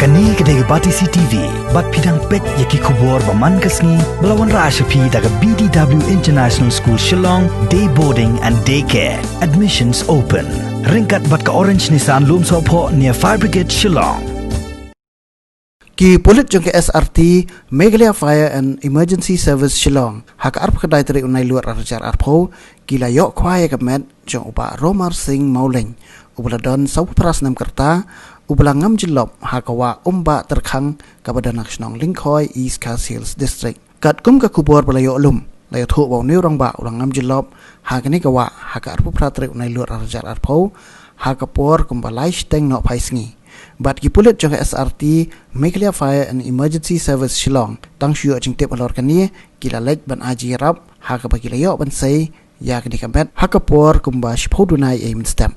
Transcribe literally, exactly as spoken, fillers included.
Kane ka dei ka Batesi TV, bad phi dang peit ïa ki khubor ba man ka sngi, ba la wanrah sha phi da ka B D W International School Shillong, Day Boarding and Day Care. Admissions open. Ryngkat bad ka Orange Nissan Lumsohphoh near Fire Brigade Shillong. Ki pulit jong ka S R T, Meghalaya Fire and Emergency Service Shillong, ha ka arphew khyndai tarik u Naiwieng ar hajar arphew, ki la ïoh khwai ïa ka met jong u Bah Romar Singh Mawleng, uba la don sawphew phra snem ka rta, uba la ngam jyllop ha ka wah Umbah Tyrkhang kaba don ha ka shnong Lyngkhoi, East Khasi Hills District. Katkum ka khubor ba la ïoh lum, la ïathuh ba une u rangbah u la ngam jyllop ha kane ka wah ha ka arphew phra tarik u Naiwieng ar hajar arphew, ha ka por kumba lai shiteng noh phai sngi. Bad ki pulit jong ka S R T, Meghalaya Fire and Emergency Service Shillong, tang shu ïoh jingtip halor kane, ki la leit ban ai jingïarap, ha kaba ki la ïoh ban sei ïa kane ka met ha ka por kumba shiphew duna eiei mynstep.